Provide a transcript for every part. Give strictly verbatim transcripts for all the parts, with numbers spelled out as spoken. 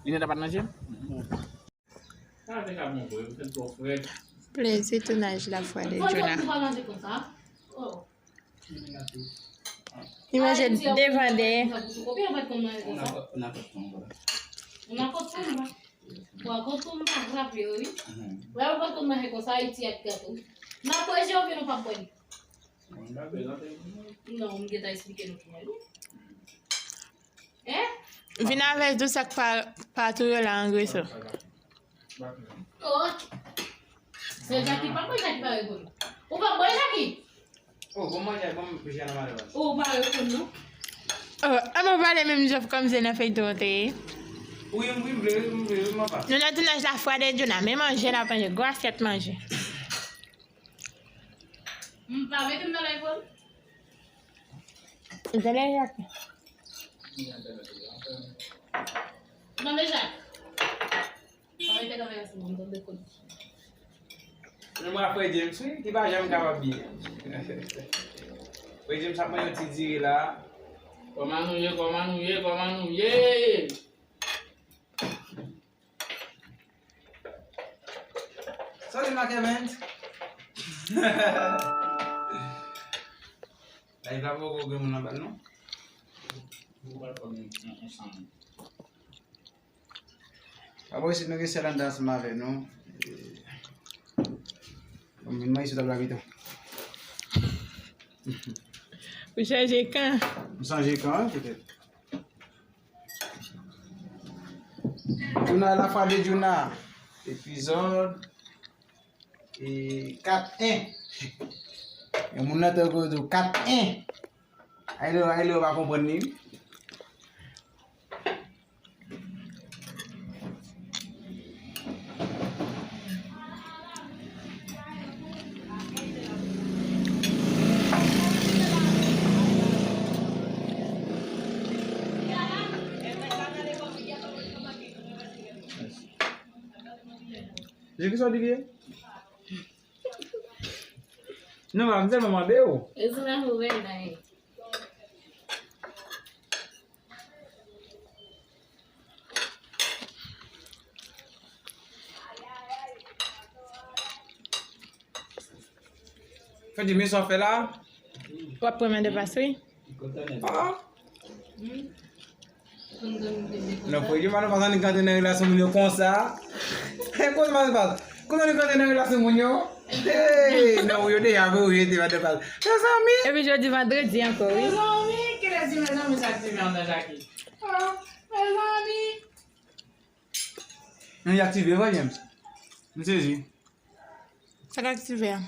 Linèt la pa t nan je m? Plezi tounaj Lafwa de Djouna. Li manje devan dèyè. Vin avèk dous ak pa, pa tou yo la an greso. Oh. Se Jackie pa mwen, Jackie pa reponn. Ou pa mwen, Jackie? Oh, bon manje, bon manje nan manje. Oh, ou pa reponn non. Oh, an mwen pale menm jan kòm se nan feyton te ye. Wi, m wi, m vle, wi, m vle, wi, m anfas. Nou nan tounaj Lafwa de Djouna, men manje n ap manje, gwo asyèt manje. M pa mete m nan live. Tande Jak. Tande Jak. Pa mete kamera sou mwen, m tande kòd. Menm frè James, wi, ki pa janm kapab byen. Frè James ap manje yon ti diri la. Kòman nou ye, kòman nou ye, kòman nou ye? Salut, Mark Evans. Live la poko gen moun anba l non. Apre si nou gen sèl anndan ansanm avè nou. Bon, vin mwen isit ap la pito. Ou chanje kan? M chanje kan, wi, petèt. Djouna, Lafwa de Djouna. Epizòd e kat en. Yon moun nan te kou di w kat en. Ay lè, ay lè, ou pa konprann li. Je ki sa w di li ye? Non, m sèlman mande w. It's not who very nice. Fè di men sa w fè la. W ap pran men de pas, wi. Ah. Non, pou yo pa nou pa annik antre nan relasyon moun yo konsa. Kote man pas? Kote annik antre nan relasyon moun yo? Hey, non, yo deja vre, yo te pa de pas. Mezanmi. Epi jodi vandredi ankò, wi. Mezanmi, kilès di mezanmi sa aktive anndan Jackie? Ah, mezanmi. Li aktive vre, James. M sezi. Sa k aktive a?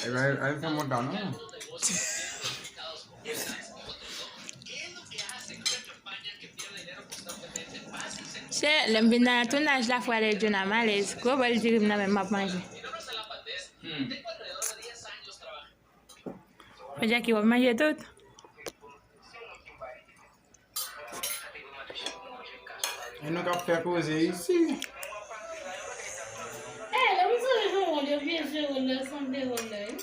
Ebyen, al fè monta non. Se lè m vin nan tounaj Lafwa de Djouna, m alèz. Gwo bòl diri m nan men m ap manje. Fè Jackie w ap manje tout. E nou k ap fè koze isi. Eh, lè m sonje Jowòl, yo byen jwe wòl la, sanble wòl la, wi.